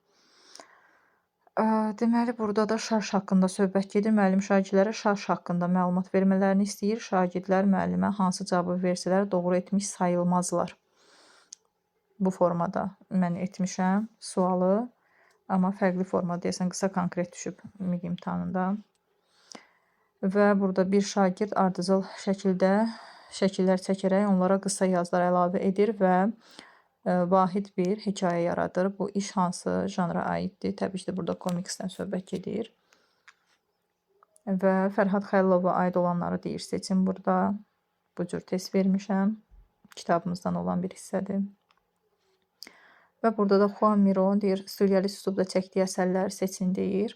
Deməli, burada da şarj haqqında söhbət gedir. Müəllim şagirdlərə şarj haqqında məlumat vermələrini istəyir. Şagirdlər müəllimə hansı cavabı versələr doğru etmiş sayılmazlar. Bu formada mən etmişəm sualı, amma fərqli formada deyəsən qısa konkret düşüb MİQ imtahanında. Və burada bir şagird ardıcıl şəkildə şəkillər çəkərək onlara qısa yazılar əlavə edir və vahid bir hekayə yaradır. Bu iş hansı janra aiddir? Təbii ki də burada komiksdən söhbət gedir. Və Fərhad Xəlilova aid olanları deyir seçin burada. Bu cür test vermişəm. Kitabımızdan olan bir hissədir. Və burada da Juan Miro deyir, sürrealist üslubda çəkdiyi əsərlər seçin deyir.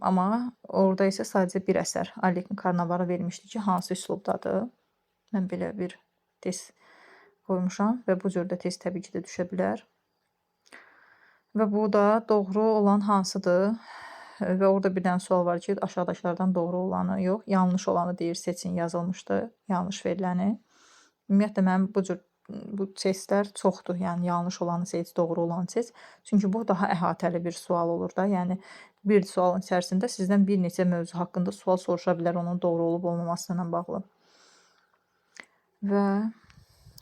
Amma orada isə sadəcə bir əsər Arlekin Karnavarı vermişdi ki, hansı üslubdadır. Mən belə bir test qoymuşam və bu cür də test təbii ki də düşə bilər. Və bu da doğru olan hansıdır? Və orada bir dənə sual var ki, aşağıdakılardan doğru olanı yox, yanlış olanı deyir, seçin yazılmışdı, yanlış veriləni. Ümumiyyətlə, mənim bu cür bu testlər çoxdur. Yəni yanlış olanı seç, doğru olanı seç. Çünki bu daha əhatəli bir sual olur da. Yəni bir sualın içərisində sizdən bir neçə mövzu haqqında sual soruşa bilər, onun doğru olub olmaması ilə bağlı. Və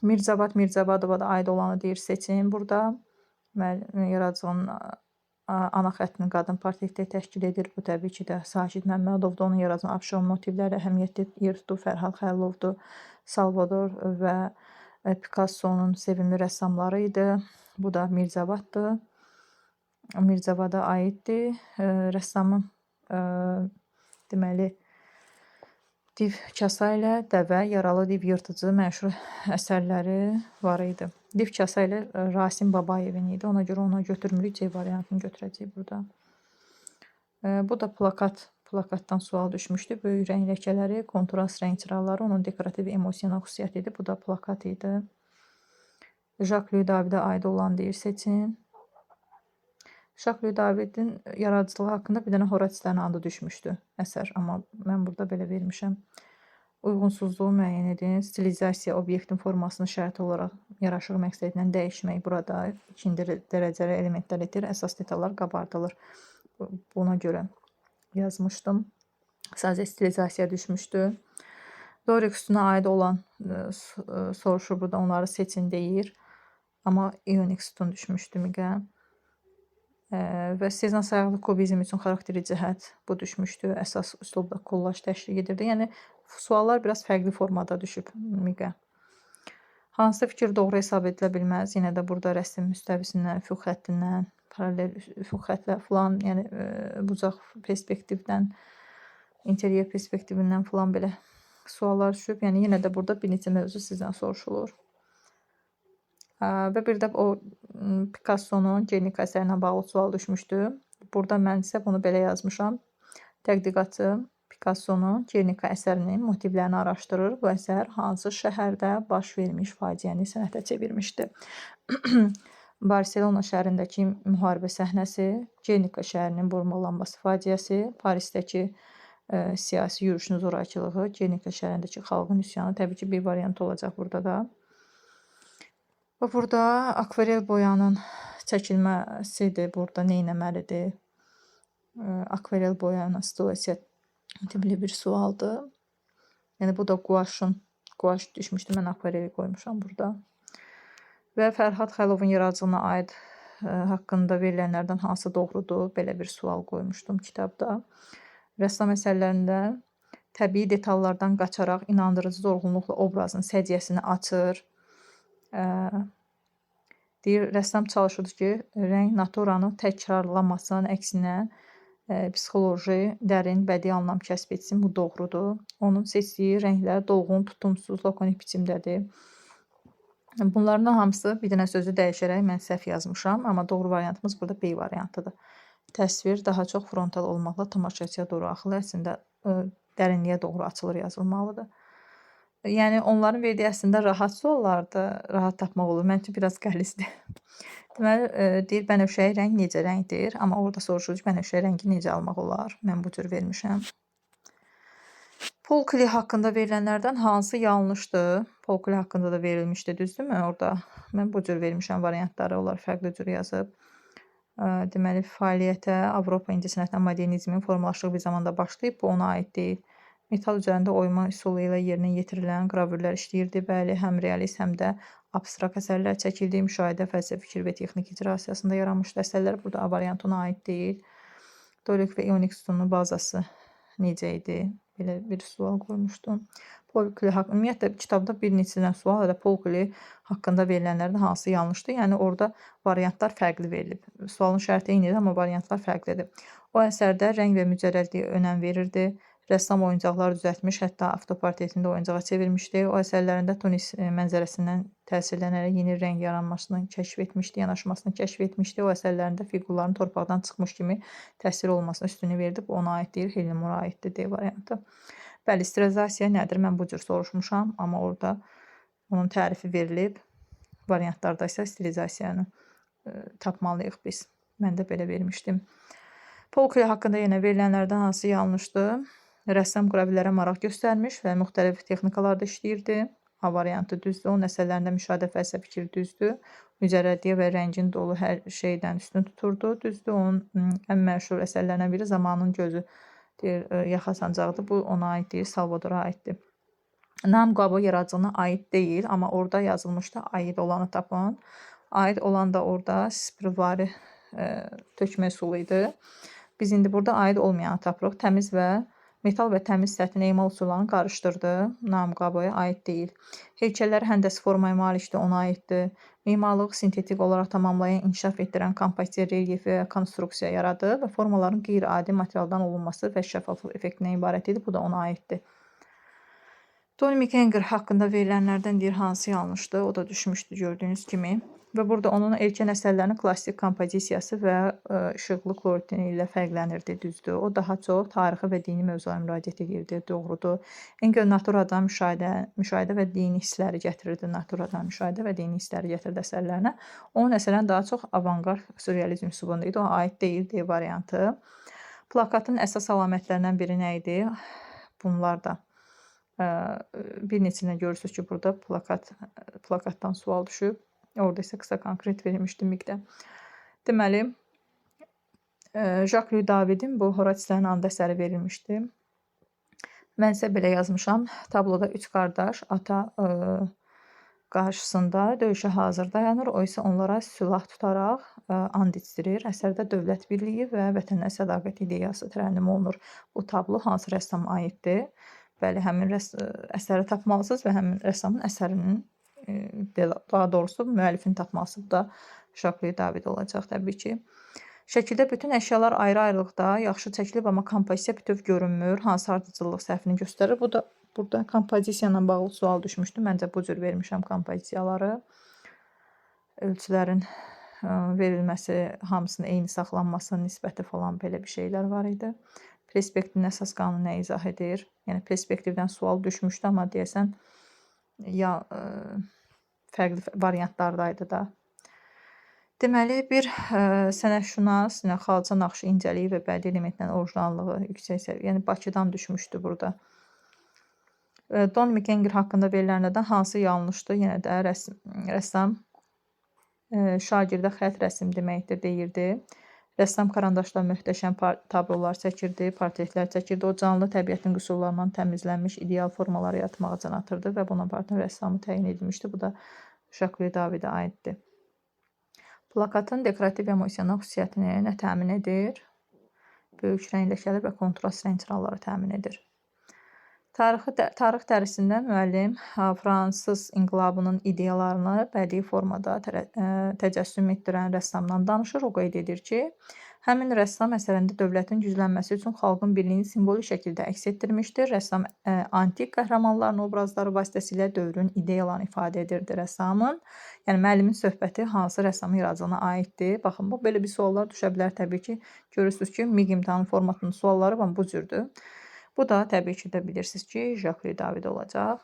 Mircavad Mircavadova da aid olanı deyir, seçin burada. Yaradıcılığın Ana xəttini qadın portreti təşkil edir. Bu təbii ki də Sakit Məmmədovdur. Onun yaradıcı Abşeron motivləri əhəmiyyətli yer tutub. Fərhad Xəlilovdur. Salvador və Picasso-nun sevimli rəssamları idi. Bu da Mirzavaddır. Mirzavada aiddir. Rəssamın deməli Div kasa ilə dəvə, yaralı div yırtıcı məşhur əsərləri var idi. Div kasa ilə Rasim Babayevin idi. Ona görə onu götürmürük. C variantını götürəcəyik burada. Bu da plakat. Plakatdan sual düşmüşdü. Böyük rəng ləkələri, kontrast rəng çıraqları onun dekorativ emosional xüsusiyyəti idi. Bu da plakat idi. Jacques Louis Davidə aid olan deyir seçin. Jacques Louis Davidin yaradıcılığı haqqında bir dənə Horatslərin adı düşmüşdü əsər, amma mən burada belə vermişəm. Uyğunsuzluğu müəyyən edin. Stilizasiya obyektin formasını şərt olaraq yaraşıq məqsədi ilə dəyişmək burada ikinci dərəcəli elementlər edir. Əsas detallar qabardılır. Buna görə yazmışdım. Sadəcə stilizasiya düşmüşdü. Dorik sütuna aid olan soruşur burada, onları seçin deyir. Amma ionik sütun düşmüşdü miqə. Və Sezan sayaqlı kubizm üçün xarakteri cəhət bu düşmüşdü. Əsas üslubda kollaj təşkil edirdi. Yəni suallar biraz fərqli formada düşüb miqə. Hansı fikir doğru hesab edilə bilməz? Yenə də burada rəsm müstəvisindən, üfüq xəttindən, paralel üfüq xəttlər filan, yəni bucaq perspektivdən, interyer perspektivindən filan belə suallar düşüb. Yəni yenə də burada bir neçə mövzu sizdən soruşulur. Və bir də o Picasso-nun Guernica əsərinə bağlı sual düşmüşdü. Burada mən isə bunu belə yazmışam. Tədqiqatçı Picasso-nun Guernica əsərinin motivlərini araşdırır. Bu əsər hansı şəhərdə baş vermiş faciəni sənətə çevirmişdi? Barselona şəhərindəki müharibə səhnəsi, Guernica şəhərinin burmalanması faciəsi, Parisdəki siyasi yürüşün zorakılığı, Guernica şəhərindəki xalqın üsyanı. Təbii ki, bir variant olacaq burada da. Və burada akvarel boyanın çəkilməsidir. Burada nə etməlidir? Akvarel boyanın stilizasiya tipli bir sualdır. Yəni bu da guaşın, guaş düşmüşdü. Mən akvareli qoymuşam burada. Və Fərhad Xəlilovun yaradıcılığına aid haqqında verilənlərdən hansı doğrudur? Belə bir sual qoymuşdum kitabda. Rəssam əsərlərində təbii detallardan qaçaraq inandırıcı dolğunluqla obrazın səciyyəsini açır. Deyir, rəssam çalışırdı ki, rəng naturanı təkrarlamasın, əksinə psixoloji, dərin, bədii anlam kəsb etsin. Bu doğrudur. Onun seçdiyi rənglər dolğun, tutumsuz, lakonik biçimdədir. Bunların hamısı bir dənə sözü dəyişərək mən səhv yazmışam, amma doğru variantımız burada B variantıdır. Təsvir daha çox frontal olmaqla tamaşaçıya doğru axılır, əslində dərinliyə doğru açılır yazılmalıdır. Yəni onların verdiyi əslində rahat suallardır, rahat tapmaq olur. Mənim üçün biraz qəlizdir. Deməli, deyir bənövşəyi rəng necə rəngdir? Amma orada soruşur ki, bənövşəyi rəngi necə almaq olar? Mən bu cür vermişəm. Paul Klee haqqında verilənlərdən hansı yanlışdır? Paul Klee haqqında da verilmişdi, düzdürmü? Orada mən bu cür vermişəm variantları, onlar fərqli cür yazıb. Deməli, fəaliyyətə Avropa incəsənətinə modernizmin formalaşdığı bir zamanda başlayıb, bu ona aid deyil. Metal üzərində oyma üsulu ilə yerinə yetirilən qravürlər işləyirdi. Bəli, həm realist, həm də abstrakt əsərlər çəkildi. Müşahidə, fəlsəfi fikir və texnik icra asasında yaranmışdı əsərlər. Burada A variantı ona aid deyil. Dorik və ionik sütunun bazası necə idi? Belə bir sual qoymuşdum. Paul Klee haqqında, ümumiyyətlə kitabda bir neçə sual elə Paul Klee haqqında verilənlərdən hansı yanlışdır? Yəni orada variantlar fərqli verilib. Sualın şərti eynidir, amma variantlar fərqlidir. O əsərdə rəng və mücərrədliyə önəm verirdi. Rəssam oyuncaqları düzəltmiş, hətta avtoportretini də oyuncağa çevirmişdi. O əsərlərində Tunis mənzərəsindən təsirlənərək yeni rəng yaranmasını kəşf etmişdi, yanaşmasını kəşf etmişdi. O əsərlərində fiqurların torpaqdan çıxmış kimi təsvir olunmasına üstünlük verdi. Bu ona aid deyil, Helen Moore aiddir D variantı. Bəli, stilizasiya nədir? Mən bu cür soruşmuşam, amma orada onun tərifi verilib. Variantlarda isə stilizasiyanı tapmalıyıq biz. Mən də belə vermişdim. Paul Klee haqqında yenə verilənlərdən hansı yanlışdır? Rəssam qravürlərə maraq göstərmiş və müxtəlif texnikalarda işləyirdi. A variantı düzdür. Onun əsərlərində müşahidə, fəlsəfi fikir düzdür. Mücərrədliyə və rəngin dolu hər şeydən üstün tuturdu. Düzdür. Onun ən məşhur əsərlərindən biri Zamanın gözü deyir, yaxa sancağıdır. Bu ona aid deyil, Salvadora aiddir. Nam Qabo yaradıcılığına aid deyil, amma orada yazılmışdı aid olanı tapın. Aid olan da orada Sprivari tökmə üsulu idi. Biz indi burada aid olmayan tapırıq. Təmiz və metal və təmiz səthin emal üsullarını qarışdırdı. Namiq Aboya aid deyil. Heykəllər həndəsi formaya malikdir, ona aiddir. Memarlığı sintetik olaraq tamamlayan, inkişaf etdirən kompozisiya, relyef və konstruksiya yaradır və formaların qeyri-adi materialdan olunması və şəffaflıq effektindən ibarət idi. Bu da ona aiddir. Tony McEnger haqqında verilənlərdən deyir hansı yanlışdır? O da düşmüşdü gördüyünüz kimi. Və burada onun erkən əsərlərinin klassik kompozisiyası və işıqlı kloritini ilə fərqlənirdi, düzdür. O daha çox tarixi və dini mövzulara müraciət edirdi, doğrudur. Engel naturadan müşahidə və dini hissləri gətirirdi, naturadan müşahidə və dini hissləri gətirirdi əsərlərinə. Onun əsərləri daha çox avangard sürrealizm üslubunda idi. O aid deyil D variantı. Plakatın əsas əlamətlərindən biri nə idi? Bunlar da bir neçəsində görürsünüz ki, burada plakatdan sual düşüb. Orada isə qısa konkret verilmişdi MİQ-də. Deməli, Jacques Louis Davidin bu Horatslərin and əsəri verilmişdi. Mən isə belə yazmışam. Tabloda üç qardaş ata qarşısında döyüşə hazır dayanır. O isə onlara silah tutaraq and içdirir. Əsərdə dövlət birliyi və vətənə sədaqət ideyası tərənnüm olunur. Bu tablo hansı rəssama aiddir? Bəli, həmin əsəri tapmalısınız və həmin rəssamın əsərinin, daha doğrusu müəllifini tapmalısınız. Bu da Jacques Louis David olacaq təbii ki. Şəkildə bütün əşyalar ayrı-ayrılıqda yaxşı çəkilib, amma kompozisiya bütöv görünmür. Hansı ardıcıllıq səhvini göstərir? Bu da burada kompozisiya ilə bağlı sual düşmüşdü. Məncə bu cür vermişəm kompozisiyaları. Ölçülərin verilməsi, hamısının eyni saxlanması, nisbəti falan belə bir şeylər var idi. Perspektivin əsas qanunu nə izah edir? Yəni perspektivdən sual düşmüşdü, amma deyəsən ya fərqli variantlardaydı da. Deməli, bir sənətşünas, yəni xalça naxışı incəliyi və bədii elementlərin orijinallığı yüksək səviyyə, yəni Bakıdan düşmüşdü burada. Don McEnger haqqında verilənlərdən hansı yanlışdır? Yenə də rəssam şagirdə xətt rəsm deməkdir, deyirdi. Rəssam karandaşla möhtəşəm tablolar çəkirdi, portretlər çəkirdi. O canlı təbiətin qüsurlarından təmizlənmiş ideal formalar yaratmağa can atırdı və Bonapartın rəssamı təyin edilmişdi. Bu da Jacques Louis Davidə aiddir. Plakatın dekorativ emosional xüsusiyyətini nə təmin edir? Böyük rəng ləkələri və kontrast rəng çıraqları təmin edir. Tarix dərsində müəllim Fransız inqilabının ideyalarını bədii formada təcəssüm etdirən rəssamdan danışır. O qeyd edir ki, həmin rəssam əsərində dövlətin güclənməsi üçün xalqın birliyini simvolik şəkildə əks etdirmişdir. Rəssam antik qəhrəmanların obrazları vasitəsilə dövrün ideyalarını ifadə edirdi rəssamın. Yəni müəllimin söhbəti hansı rəssamın yaradıcılığına aiddir? Baxın, bu belə bir suallar düşə bilər təbii ki. Görürsünüz ki, MİQ imtahanı formatının sualları bu cürdür. Bu da təbii ki də bilirsiniz ki, Jacques Louis David olacaq.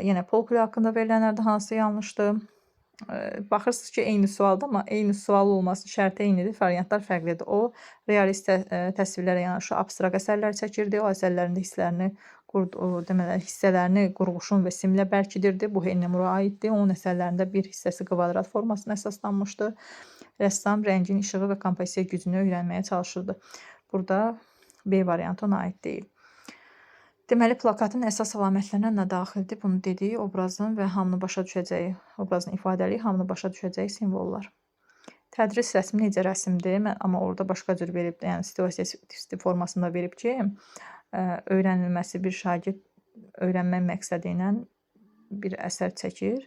Yenə Paul Klee haqqında verilənlərdə hansı yanlışdır? Baxırsınız ki, eyni sualdır, amma eyni sual olması şərti eynidir, variantlar fərqlidir. O, realist təsvirlərə yanaşı abstrakt əsərlər çəkirdi. O, əsərlərində hissələrini, deməli, hissələrini qurğuşun və simlə bərkidirdi. Bu, Henry Moore aiddir. Onun əsərlərində bir hissəsi kvadrat formasına əsaslanmışdı. Rəssam rəngin, işığı və kompozisiya gücünü öyrənməyə çalışırdı. Burada B variantı ona aid deyil. Deməli, plakatın əsas əlamətlərinə nə daxildir? Bunu dedik, obrazın və hamını başa düşəcəyi, obrazın ifadəliyi, hamını başa düşəcəyi simvollar. Tədris rəsmi necə rəsmdir? Mən amma orada başqa cür verib, yəni stilov formasında verib ki, öyrənilməsi bir şagird öyrənmək məqsədi ilə bir əsər çəkir.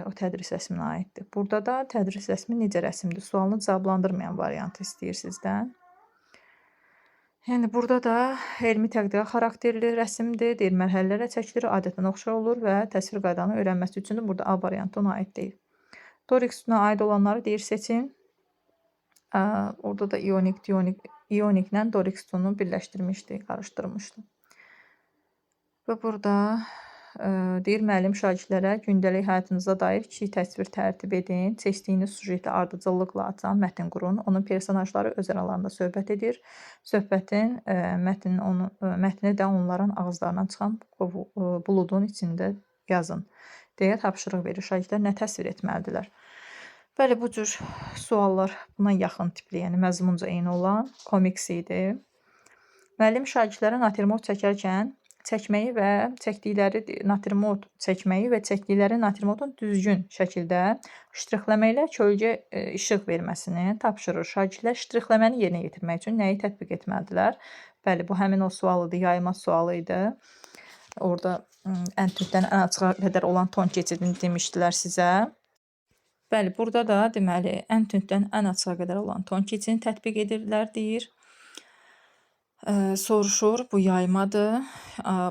O tədris rəsminə aiddir. Burada da tədris rəsmi necə rəsmdir? Sualını cavablandırmayan variantı istəyir sizdən. Yəni burada da elmi tədqiqat xarakterli rəsmdir, deyir, mərhələlərə çəkilir, adətən oxşar olur və təsvir qaydanı öyrənməsi üçündür. Burada A variantı ona aid deyil. Dorik sütuna aid olanları deyir seçin. Orada da ionik, dionik, ioniklə Dorik sütununu birləşdirmişdi, qarışdırmışdı. Və burada deyir müəllim şagirdlərə gündəlik həyatınıza dair kiçik təsvir tərtib edin. Seçdiyiniz sujeti ardıcıllıqla açan mətn qurun. Onun personajları öz aralarında söhbət edir. Söhbətin mətni də onların ağızlarından çıxan buludun içində yazın deyə tapşırıq verir. Şagirdlər nə təsvir etməlidirlər? Bəli, bu cür suallar buna yaxın tipli, yəni məzmunca eyni olan komiks idi. Müəllim şagirdlərə natürmort çəkərkən çəkməyi və çəkdikləri natürmort çəkməyi və çəkdikləri natürmortun düzgün şəkildə ştrixləməklə kölgə işıq verməsini tapşırır. Şagirdlər ştrixləməni yerinə yetirmək üçün nəyi tətbiq etməlidirlər? Bəli, bu həmin o sual idi, yayma sualı idi. Orada ən tünddən ən açığa qədər olan ton keçidini demişdilər sizə. Bəli, burada da deməli ən tünddən ən açığa qədər olan ton keçidini tətbiq edirlər deyir. Soruşur, bu yaymadır.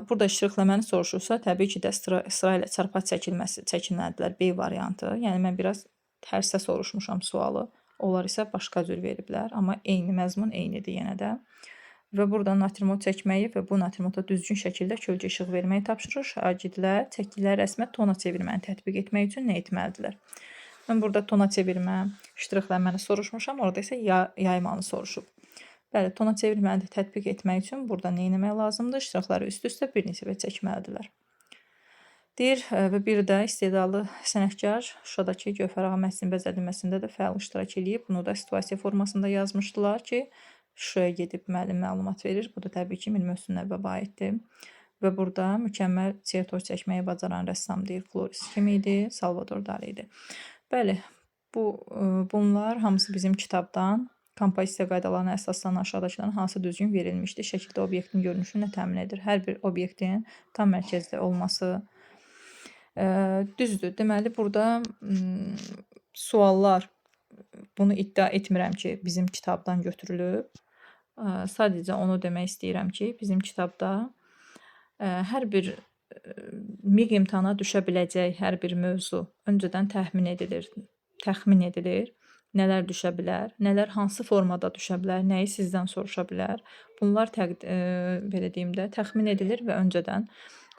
Burada ştrixləməni soruşursa, təbii ki də sıra ilə çarpaz çəkilməlidirlər B variantı. Yəni mən biraz tərsə soruşmuşam sualı. Onlar isə başqa cür veriblər, amma eyni məzmun eynidir yenə də. Və burada natürmort çəkməyi və bu natürmorta düzgün şəkildə kölgə işıq verməyi tapşırır. Şagirdlər çəkdikləri rəsmə tona çevirməni tətbiq etmək üçün nə etməlidirlər? Mən burada tona çevirmə, ştrixləməni soruşmuşam, orada isə yaymanı soruşub. Bəli, tona çevirməni tətbiq etmək üçün burada nə etmək lazımdır? Ştrixləri üst-üstə bir neçə dəfə çəkməlidirlər. Deyir və bir də istedadlı sənətkar Şuşadakı Gövhər ağa məscidinin bəzədilməsində də fəal iştirak eləyib. Bunu da situasiya formasında yazmışdılar ki, Şuşaya gedib müəllim məlumat verir. Bu da təbii ki, Mir Möhsün Nəbəvə aiddir. Və burada mükəmməl çertoz çəkməyi bacaran rəssam deyir, Floris kim idi? Salvador Dali idi. Bəli, bunlar hamısı bizim kitabdan. Kompozisiya qaydalarına əsaslanan aşağıdakıların hansı düzgün verilmişdir? Şəkildə obyektin görünüşünü nə təmin edir? Hər bir obyektin tam mərkəzdə olması düzdür. Deməli, burada suallar, bunu iddia etmirəm ki, bizim kitabdan götürülüb. Sadəcə onu demək istəyirəm ki, bizim kitabda hər bir MİQ imtahana düşə biləcək hər bir mövzu öncədən təxmin edilir. Nələr düşə bilər, nələr hansı formada düşə bilər, nəyi sizdən soruşa bilər. Bunlar belə deyim də, təxmin edilir və öncədən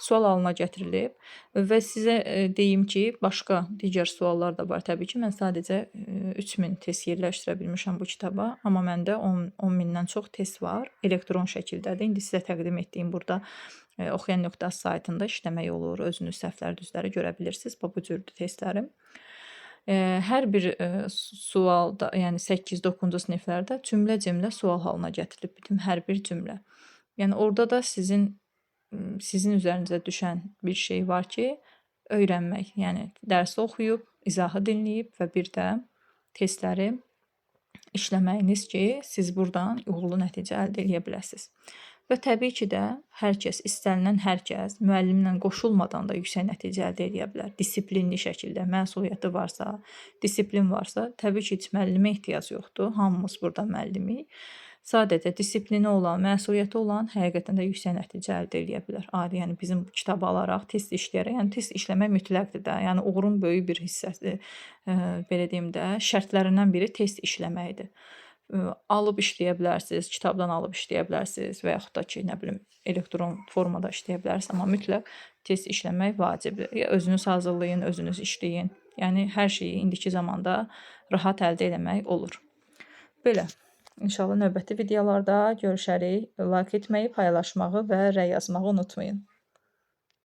sual halına gətirilib. Və sizə deyim ki, başqa digər suallar da var. Təbii ki, mən sadəcə 3000 test yerləşdirə bilmişəm bu kitaba, amma məndə 10 mindən çox test var, elektron şəkildədir. İndi sizə təqdim etdiyim burada oxuyan.az saytında işləmək olur. Özünüz səhvləri, düzləri görə bilirsiniz. Bu cürdür testlərim. Hər bir sualda, yəni 8-9-cu siniflərdə cümlə-cümlə sual halına gətirilib bütün hər bir cümlə. Yəni orada da sizin üzərinizə düşən bir şey var ki, öyrənmək. Yəni dərsi oxuyub, izahı dinləyib və bir də testləri işləməyiniz ki, siz buradan uğurlu nəticə əldə eləyə biləsiniz. Və təbii ki də hər kəs, istənilən hər kəs müəllimlə qoşulmadan da yüksək nəticə əldə eləyə bilər. Disiplinli şəkildə, məsuliyyəti varsa, disiplin varsa, təbii ki, heç müəllimə ehtiyac yoxdur. Hamımız burada müəllimik. Sadəcə disiplini olan, məsuliyyəti olan həqiqətən də yüksək nəticə əldə eləyə bilər. Adi, yəni bizim kitabı alaraq, test işləyərək, yəni test işləmək mütləqdir də. Yəni uğurun böyük bir hissəsi, belə deyim də, şərtlərindən biri test işləməkdir. Alıb işləyə bilərsiniz, kitabdan alıb işləyə bilərsiniz və yaxud da ki, nə bilim, elektron formada işləyə bilərsiniz, amma mütləq test işləmək vacibdir. Ya özünüz hazırlayın, özünüz işləyin. Yəni hər şeyi indiki zamanda rahat əldə eləmək olur. Belə. İnşallah növbəti videolarda görüşərik. Like etməyi, paylaşmağı və rəy yazmağı unutmayın.